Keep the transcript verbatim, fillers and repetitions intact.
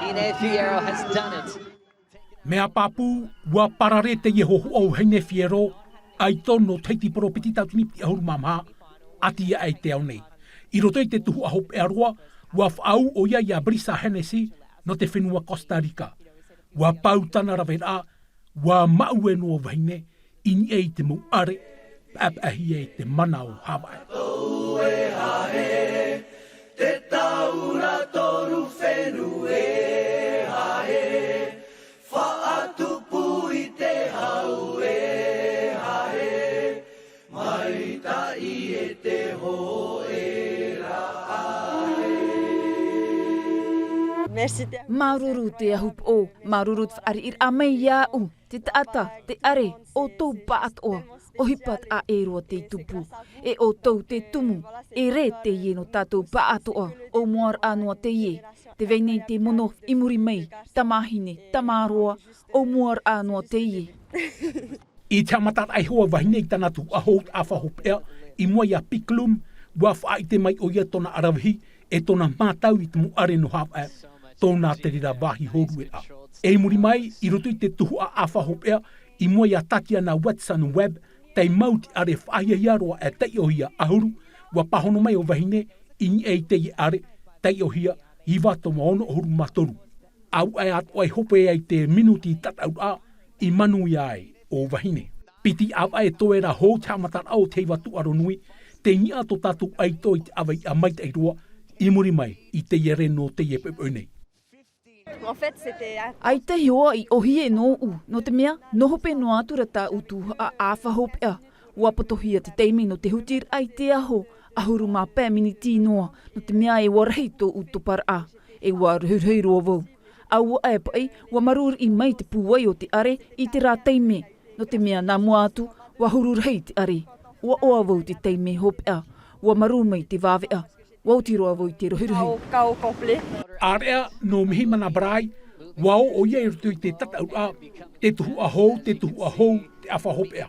Fierro has done it. Mea pāpū, ua parare teie hōhoʻa o Vahine Fierro, ʻaito nō Tahiti Poropiti tauatini piti ʻahuru mā maha, ʻati aʻe i te ao nei. I roto i te tuhaʻa hopeʻa roa, ua faʻaū ʻoia iā Brisa Hennessy, nō te fenua Costa Rica. Ua pau tāna raveraʻa, ua maʻue noa Vahine, i niʻa i te mau ʻare, paʻapaʻahia e te mana o Havaʻe. Te taura toru fenua e hae, faʻatupu i te hau e hae, maitaʻi e te hōʻē raʻa e. Merci. Māuruuru te ahu poʻo, māuruuru te faʻariʻiraʻa mai iāʻu. Te taʻata, te ʻare, ʻoutou pāʻatoʻa, ʻohipa taʻa ʻē roa tei tupu. E ʻoutou te tumu, e rē teie nō tātou pāʻatoʻa, ʻōmuaraʻa noa teie. Tē vai nei te mono i muri mai, tamāhine, tamāroa, ʻōmuaraʻa noa teie. I te haʻamataraʻa iho a Vahine i tāna tuhaʻa hou te ʻāfa hopeʻa, i mua iā Picklum, ua faʻaʻite mai ʻoia tōna ʻaravihi, e tōna mātau i te mau ʻare nō Havaʻe, tōna te reira vāhi hōrueraʻa. E i muri mai, i roto i te tuhaʻa ʻāfa hopeʻa, i mua iā Tatiana Watson Webb, tei mau te ʻare faʻahiahia roa e taiʻohia ʻahuru, ua pāhono mai ʻo Vahine, i niʻa i teie ʻare, taiʻohia, iva toa ono ʻahuru mā toru. Auaʻe atoʻa i hope ai te minuti tataʻuraʻa, i manuia ai ʻo Vahine. Piti ʻāvaʻe toe ra hou te haʻamataraʻa o te heiva tūʻaro nui, tei niʻa tō tātou ʻaito i te ʻāvaʻe maitaʻi roa, i muri mai, i teie rē nō teie poʻipoʻi nei. En fait, c'était à- ʻAita hoʻi i ʻōhie nōʻu, nō te mea, nō hope noa atu ra tāʻu tuhaʻa ʻāfa hopeʻa. Ua potohia te taime nō te hutiraʻa i te aho, ʻahuru mā pae miniti noa, nō te mea e ua rahi tōʻu toparaʻa, e ua rohirohi roa vau. Auaʻe paʻi, ua marū riʻi mai te pūai o te ʻare i terā taime, nō te mea nā mua atu, ua huru rahi te ʻare. Ua ʻoa vau te taime hopeʻa, ua marū mai te vāveʻa, ua oti roa vau i te rohirohi. Chaos, chaos complet. ʻĀreʻa nō Mihimana Bry, ua ō ʻoia i roto i te tataʻuraʻa, te tuhaʻa hou, te tuhaʻa hou, te ʻāfa hopeʻa.